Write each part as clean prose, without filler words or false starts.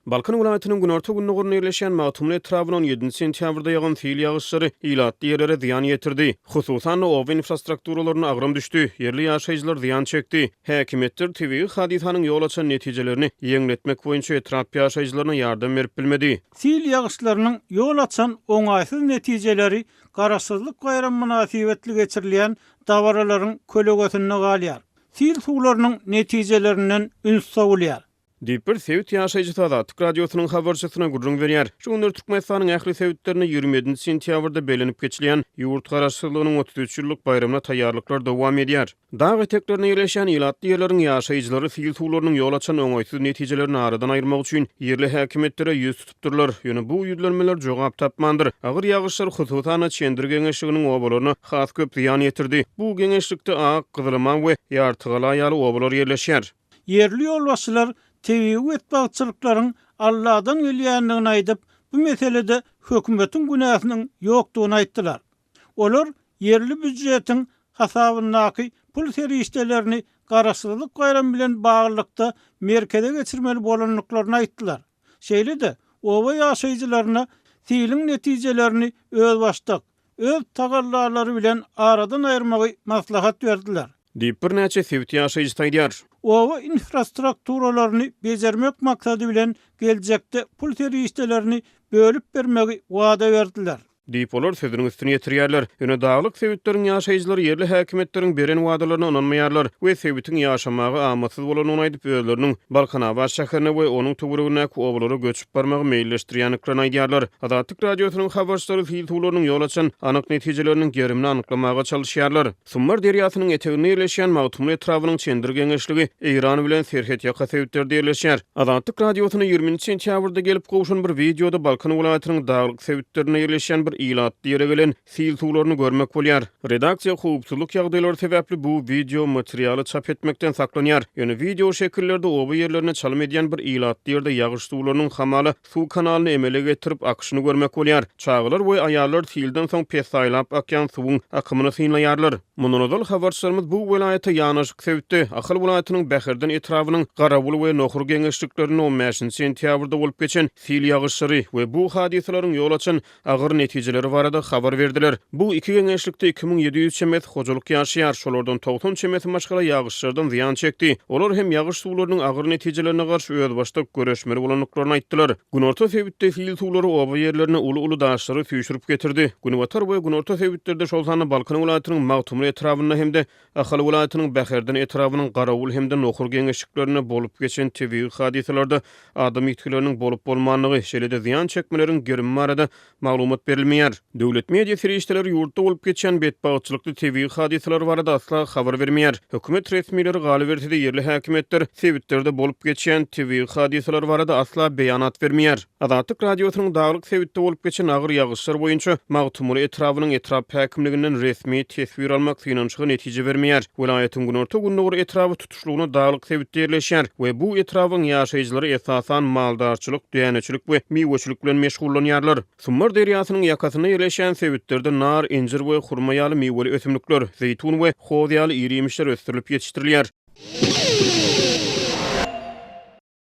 Balkan welaýatynyň günorta-gündogarynda ýerleşýän Magtymguly etrabyna on ýedinji sentýabrda ýagan sil ýagyşlary ilatly ýerlere zyýan ýetirdi. Hususan-da, oba infrastrukturalaryna agram düşdi, ýerli ýaşaýjylar zyýan çekdi. Häkimiýetler tebigy hadysanyň ýol açan netijelerini ýeňletmek boýunça etrap ýaşaýjylaryna ýardam berip bilmedi. Sil ýagyşlarynyň ýol açan oňaýsyz netijeleri Garaşsyzlyk baýramy mynasybetli geçirilýän dabaralaryň kölegesinde galýar. Sil suwlarynyň netijelerinden üns sowulýar. Diýip, bir sebit ýaşaýjysy Azatlyk Radiosynyň habarçysyna gürrüň berýär. Şu günler Türkmenistanyň ähli sebitlerinde 27-nji sentýabrda bellenip geçilýän ýurt Garaşsyzlygynyň 33 ýyllyk baýramyna taýýarlyklar dowam edýär. Dag eteklerinde ýerleşýän ilatly ýerleriň ýaşaýjylary sil suwlarynyň ýol açan oňaýsyz netijelerini aradan aýyrmak üçin ýerli häkimiýetlere ýüz tutupdyrlar. Ýöne bu ýüzlenmeler jogap tapmandyr. Agyr ýagyşlar hususan-da Çendir geňeşliginiň obalaryna has köp zyýan ýetirdi. Bu geňeşlikde Ak, Gyzylaman we Ýartygala ýaly obalar ýerleşýär. Ýerli ýolbaşçylar tebigy betbagtçylyklaryň Alladan gelýändigini aýdyp, bu meselede hökümetiň günäsiniň ýokdugyny aýtdylar. Olar ýerli býujetiň hasabyndaky pul serişdelerini Garaşsyzlyk baýramy bilen baglylykda merkeze geçirmeli bolandyklaryny aýtdylar. Şeýle-de, oba ýaşaýjylaryna siliň netijelerini özbaşdak, öz tagallalary bilen aradan aýyrmagy maslahat berdiler. Diýip, birnäçe sebit ýaşaýjysy aýdýar. Oba infrastrukturalaryny bejermek maksady bilen geljekde pul serişdelerini bölüp bermegi wada berdiler. Diýip, olar sözüniň üstüni ýetirýärler. Ýöne daglyk sebitleriň ýaşaýjylary ýerli häkimiýetleriň beren wadalaryna ynanmaýarlar we sebitiň ýaşamaga amatsyz bolandygyny aýdyp, özleriniň Balkanabat şäherine we onuň töweregindäki obalara göçüp barmagy meýilleşdirýändiklerini aýdýarlar. Azatlyk Radiosynyň habarçylary sil suwlarynyň ýol açan anyk netijeleriniň gerimini anyklamaga çalyşýarlar. Sumbar derýasynyň eteginde ýerleşýän Magtymguly etrabynyň Çendir geňeşligi Eýran bilen serhetýaka sebitlerde ýerleşýär. Azatlyk Radiosyna 20-nji sentýabrda gelip gowşan bir wideoda Balkan welaýatynyň daglyk sebitlerinde ýerleşýän bir ilatly ýere gelen sil suwlaryny görmek bolýar. Redaksiýa howpsuzlyk ýagdaýlary sebäpli bu wideo materialy çap etmekden saklanýar. Ýöne wideo şekillerde oba ýerlerine çalym edýän bir ilatly ýerde ýagyş suwlarynyň hamala suw kanalyny emele getirip akyşyny görmek bolýar. Çagalar we aýallar silden soň pessaýlap akýan suwuň akymyny synlaýarlar. Mundan ozal habarçylarymyz bu welaýata ýanaşyk sebitde, Ahal welaýatynyň Bäherden etrabynyň Garawul we Nohur geňeşliklerinde on bäşinji sentýabrda bolup geçen sil ýagyşlary we bu hadysalaryň ýol açan agyr netijeleri barada habar berdiler. Bu iki geňeşlikde 2700 çemesi hojalyk ýaşaýar, şolardan 90 çemesi maşgala ýagyşlardan zyýan çekdi. Olar hem ýagyş suwlarynyň agyr netijelerine garşy özbaşdak göreşmeli bolandyklaryny aýtdylar. Günorta sebitde sil suwlary oba ýerlerine uly-uly daşlary süýşürip getirdi. Günbatar we günorta sebitlerde, şol sanda Balkan welaýatynyň Magtymguly etrabynda hem-de Ahal welaýatynyň Bäherden etrabynyň Garawul hem-de Nohur geňeşliklerinde bolup geçen tebigy hadysalarda adam ýitgileriniň bolup-bolmandygy, şeýle-de zyýan çekmeleriň gerimi barada maglumat berilmeýär. Döwlet media serişdeleri ýurtda bolup geçýän betbagtçylykly tebigy hadysalar barada asla habar bermeýär. Hökümet resmileri, galyberse-de ýerli häkimiýetler sebitlerde bolup geçýän tebigy hadysalar barada asla beýanat bermeýär. Azatlyk Radiosynyň daglyk sebitde bolup geçen agyr ýagyşlar boýunça Magtymguly etrabynyň etrap häkimliginden resmi teswir almak synanyşygy netije bermeýär. Welaýatyň günorta-gündogar etraby tutuşlygyna daglyk sebitde ýerleşýär we bu etrabyň ýaşaýjylary esasan maldarçylyk, däneçilik we miweçilik bilen meşgullanýarlar. Sumbar derýasynyň ýakasynda ýerleşýän sebitlerde nar, injir we hurma ýaly miweli ösümlikler, zeýtun we hoz ýaly ir-iýmişler ösdürilip ýetişdirilýär.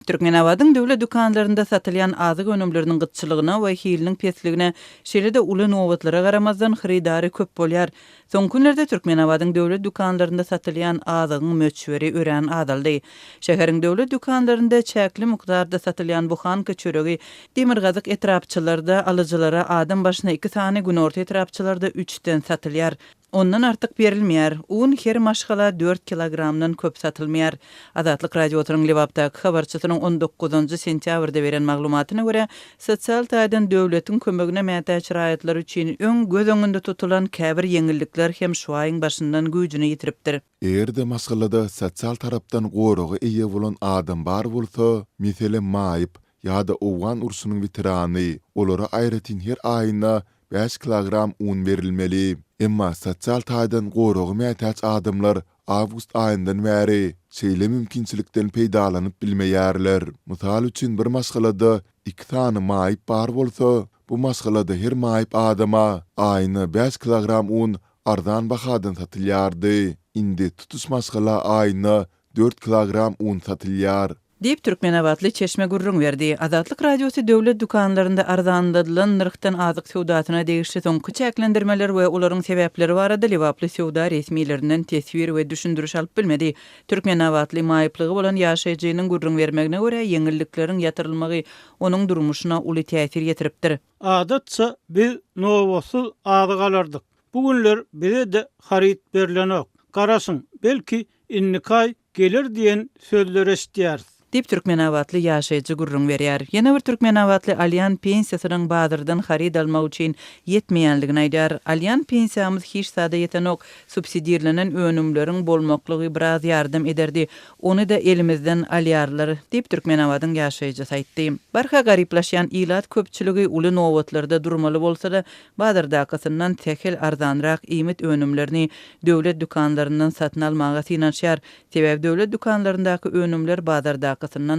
Türkmenabadyň döwlet dükanlarynda satylýan azyk önümleriniň gytçylygyna we hiliniň pesligine, şeýle-de uly nobatlara garamazdan, hyrydary köp bolýar. Soňky günlerde Türkmenabadyň döwlet dükanlarynda satylýan azygyň möçberi örän azaldy. Şäheriň döwlet dükanlarynda çäkli mukdarda satylýan buhanka çöregi demirgazyk etrapçalarda alyjylara adam başyna iki sany, günorta etrapçalarda üçden satylýar. Ondan artyk berilmeýär. Un her maşgala dört kilogramdan köp satylmaýar. Azatlyk Radiosynyň Lebapdaky habarçysynyň on dokuzynjy sentýabrda beren maglumatyna görä, sosial taýdan döwletiň kömegine mätäç raýatlar üçin öň göz öňünde tutulan käbir ýeňillikler hem şu aýyň başyndan güýjüni ýitiripdir. Eger-de maşgalada sosial tarapdan goraga eýe bolan adam bar bolsa, meselem, maýyp ýa-da owgan urşunyň weterany, olara aýratyn her aýyna bäş kilogram un berilmeli. Emma sosial taýdan goraga mätäç adamlar awgust aýyndan bäri şeýle mümkinçilikden peýdalanyp bilmeýärler. Mysal üçin, bir maşgalada iki sany maýyp bar bolsa, bu maşgalada her maýyp adama aýyna bäş kilogram un arzan bahadan satylýardy. Indi tutuş maşgala aýyna dört kilogram un satylýar. Diýip, türkmenabatly çeşme gürrüň berdi. Azatlyk Radiosy döwlet dükanlarynda arzanladylan nyrhdan azyk söwdasyna degişli soňky çäklendirmeler we olaryň sebäpleri barada lebaply söwda resmilerinden teswir we düşündiriş alyp bilmedi. Türkmenabatly maýyplygy bolan ýaşaýjynyň gürrüň bermegine görä, ýeňillikleriň ýatyrylmagy onuň durmuşyna uly täsir ýetiripdir. Adatça biz nobatsyz azyk alardyk. Bu günler bize-de haryt berlenok. Garaşyň, belki indiki aý geler diýen sözleri eşidýäris. Diýip, türkmenabatly ýaşaýjy gürrüň berýär. Ýene bir türkmenabatly alýan pensiýasynyň bazardan haryt almak üçin ýetmeýänligini aýdýar. Alýan pensiýamyz hiç zada ýetenok. Subsidirlenen önümleriň bolmaklygy biraz ýardam ederdi. Ony-da elimizden alýarlar, diýip, Türkmenabadyň ýaşaýjysy aýtdy. Barha garyplaşýan ilat köpçüligi uly nobatlarda durmaly bolsa-da, bazardakysyndan sähel arzanrak iýmit önümlerini döwlet dükanlaryndan satyn almaga synanyşýar. Sebäbi döwlet dükanlaryndaky önümler bazardakysyndan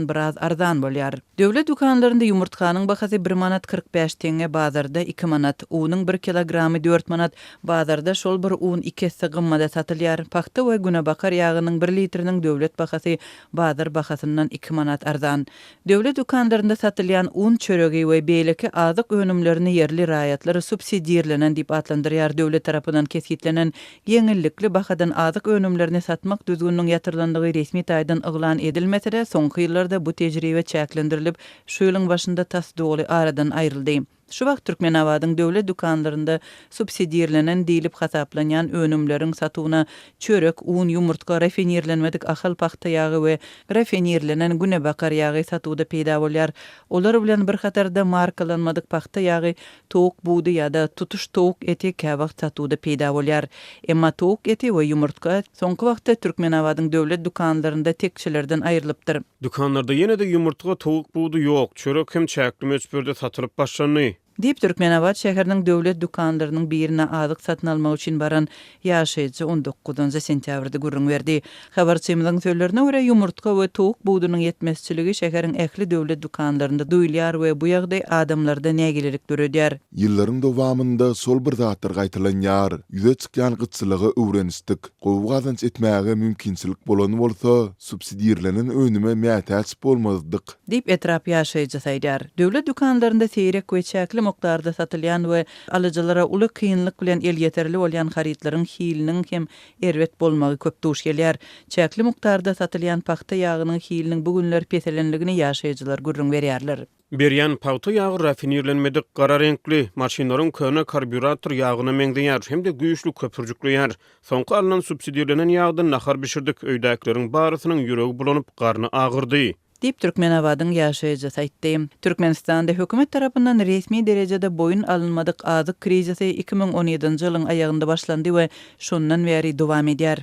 biraz arzan bolýar. Döwlet dükanlarynda ýumurtganyň bahasy bir manat 45 teňňe, bazarda iki manat. Unuň bir kilogramy dört manat, bazarda şol bir un iki esse gymmada satylýar. Pagta we günebakar ýagynyň bir litriniň döwlet bahasy bazar bahasyndan iki manat arzan. Döwlet dükanlarynda satylýan un, çöregi we beýleki azyk önümlerini ýerli raýatlar subsidirlenen diýip atlandyrýar. Döwlet tarapyndan kesgitlenen ýeňillikli bahadan azyk önümlerini satmak düzgüniniň ýatyrylandygy resmi taýdan yglan edilmese-de, soňky ýyllarda bu tejribe çäklendirilip, şu ýylyň başynda tas doly aradan aýryldy. Şu wagt Türkmenabadyň döwlet dükanlarynda subsidirlenen diýlip hasaplanýan önümleriň satuwyna çörek, un, ýumurtga, rafinirlenmedik ahal pagta ýagy we rafinirlenen günebakar ýagy satuwda peýda bolýar. Olar bilen bir hatarda markalanmadyk pagta ýagy, towuk budy ýa-da tutuş towuk eti käwagt satuwda peýda bolýar. Emma towuk eti we ýumurtga soňky wagtda Türkmenabadyň döwlet dükanlarynda tekjelerden aýrylypdyr. Dükanlarda ýene-de ýumurtga, towuk budy ýok, çörek hem çäkli möçberde satylyp başlandy. Diýip, Türkmenabat şäheriniň döwlet dükanlarynyň birine azyk satyn almak üçin baran ýaşaýjy on dokuzynjy sentýabrda gürrüň berdi. Habarçymyzyň sözlerine görä, ýumurtga we towuk budunyň ýetmezçiligi şäheriň ähli döwlet dükanlarynda duýulýar we bu ýagdaý adamlarda nägilelik döredýär. Ýyllaryň dowamynda şol bir zatlar gaýtalanýar. Ýüze çykýan gytçylyga öwrenişdik. Gowy gazanç etmäge mümkinçilik bolan bolsa, subsidirlenen önüme mätäç bolmazdyk. Diýip, etrap ýaşaýjysy aýdýar. Döwlet dükanlarynda seýrek we çäkli mukdarda satylýan we alyjylara uly kynlyk bilen elýeterli bolýan harytlaryň hiliniň hem erbet bolmagy köp duş gelýär. Çäkli mukdarda satylýan pagta ýagynyň hiliniň bu günler peselenligini ýaşaýjylar gürrüň berýärler. Berýän pagta ýagy rafinirlenmedik, gara reňkli, maşynlaryň köne karbýurator ýagyna meňzeýär hem-de güýçli köpürjikleýär. Soňky alnan subsidirlenen ýagdan nahar bişirdik, öýdäkileriň barysynyň ýüregi bulanyp, garny agyrdy. Diýip, Türkmenabadyň ýaşaýjysy aýtdy. Türkmenistanda hökümet tarapyndan resmi derejede boýun alynmadyk azyk krizisi 2017-nji ýylyň aýagynda başlandy we şondan bäri dowam edýär.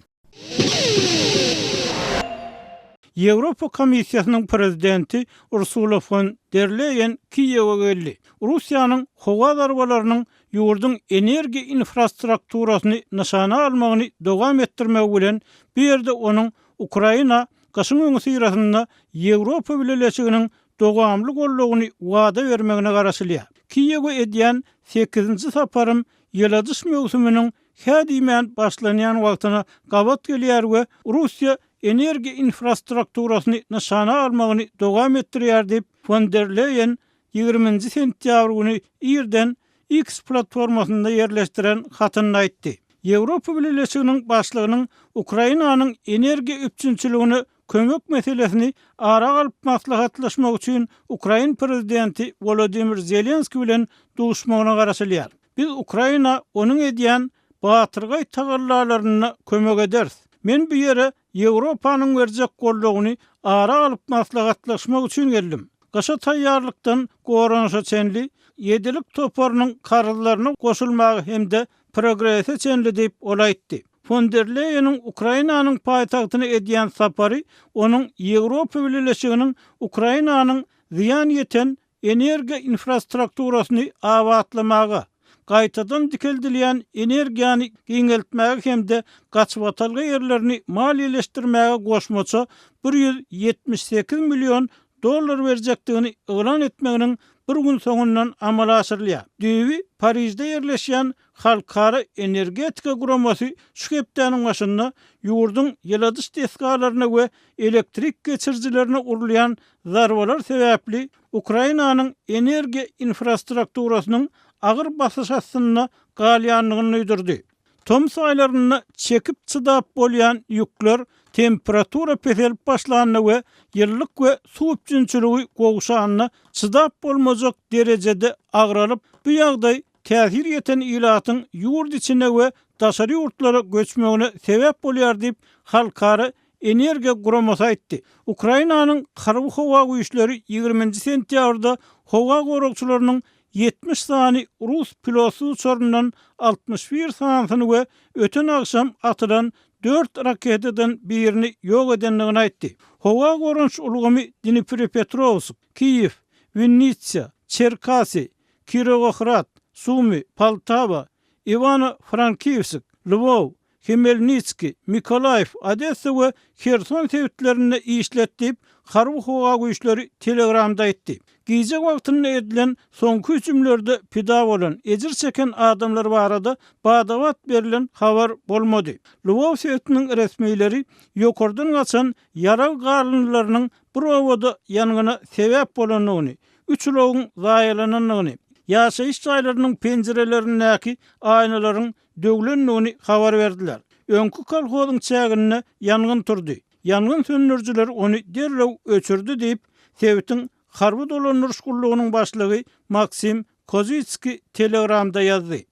Ýewropa Komissiýasynyň prezidenti Ursula fon der Leýen Kiýewe geldi. Russiýanyň howa zarbalarynyň ýurduň energiýa infrastrukturasyny nyşana almagyny dowam etdirmegi bilen, bu ýerde onuň Ukraina gyşyň öňüsyrasynda Ýewropa Bileleşiginiň dowamly goldawyny wada bermegine garaşylýar. Kiýewe edýän sekizinji saparym ýyladyş möwsüminiň hä diýmän başlanýan wagtyna gabat gelýär we Russiýa energiýa infrastrukturasyny nyşana almagyny dowam etdirýär diýip, fon der Leýen ýigriminji sentýabr güni irden X platformasynda ýerleşdiren hatynda aýtdy. Ýewropa Bileleşiginiň başlygynyň Ukrainanyň energiýa üpjünçiligine kömek meselesini ara alyp maslahatlaşmak üçin ukrain prezidenti Wolodymyr Zelenskiý bilen duşmagyna garaşylýar. Biz Ukraina onuň edýän batyrgaý tagallalarynda kömek ederis. Men bu ýere Ýewropanyň berjek goldawyny ara alyp maslahatlaşmak üçin geldim. Gyşa taýýarlykdan goranyşa çenli, Ýedilik toparynyň karzlaryna goşulmaga hem-de progrese çenli diýip, ol aýtdy. Fon der Leýeniň Ukrainanyň paýtagtyna edýän sapary onuň Ýewropa Bileleşiginiň Ukrainanyň zyýan ýeten energiýa infrastrukturasyny abatlamaga, gaýtadan dikeldilýän energiýany giňeltmäge hem-de gaçybatalga ýerlerini maliýeleşdirmäge goşmaça 178 million. dollar berjekdigini yglan etmeginiň bir gün soňundan amala aşyrylýar. Düýbi Parižde ýerleşýän Halkara energetika guramasy şu hepdäniň başynda ýurduň ýyladyş desgalaryna we elektrik geçirijilerine urulýan zarbalar sebäpli Ukrainanyň energiýa infrastrukturasynyň agyr basyş astynda galýandygyny duýdurdy. Tomus aýlarynda çekip-çydap bolýan ýükler temperatura peselip başlanda we ýylylyk we suw üpjünçiligi gowşanda çydap bolmajak derejede agralyp, bu ýagdaý täsir ýeten ilatyň ýurt içine we daşary ýurtlara göçmegine sebäp bolýar diýip, Halkara energiýa guramasy aýtdy. Ukrainanyň Harby-howa güýçleri ýigriminji sentýabrda howa goragçylarynyň 70 sany rus pilotsyz uçaryndan 61 sanysyny we öten agşam atylan dört raketadan birini ýok edendigini aýtdy. Howa goranyş ulgamy Dniprepetrowsk, Kiýew, Winnitsa, Çerkasy, Kirowohrad, Sumy, Poltawa, Iwano-Frankiwsk, Lwow, Hmelnitskiý, Mykolaýiw, Odessa we Herson sebitlerinde işlet diýip, Harby-howa güýçleri Telegramda aýtdy. Gije wagtynda edilen soňky hüjümlerde pida bolan, ejir çeken adamlar barada bada-bat berlen habar bolmady. Lwow sebitiniň resmileri ýokardan gaçan ýarag galyndylarynyň bir obada ýangyna sebäp bolandygyny, üç ulagyň zaýalanandygyny, ýaşaýyş jaýlarynyň penjirelerindäki aýnalaryň döwlendigini habar berdiler. Öňki kolhozyň çäginde ýangyn turdy. Ýangyn söndürijiler ony derrew öçürdi diýip, sebitiň harby dolandyryş gullugynyň başlygy Maksim Kozitskiý Telegramda ýazdy.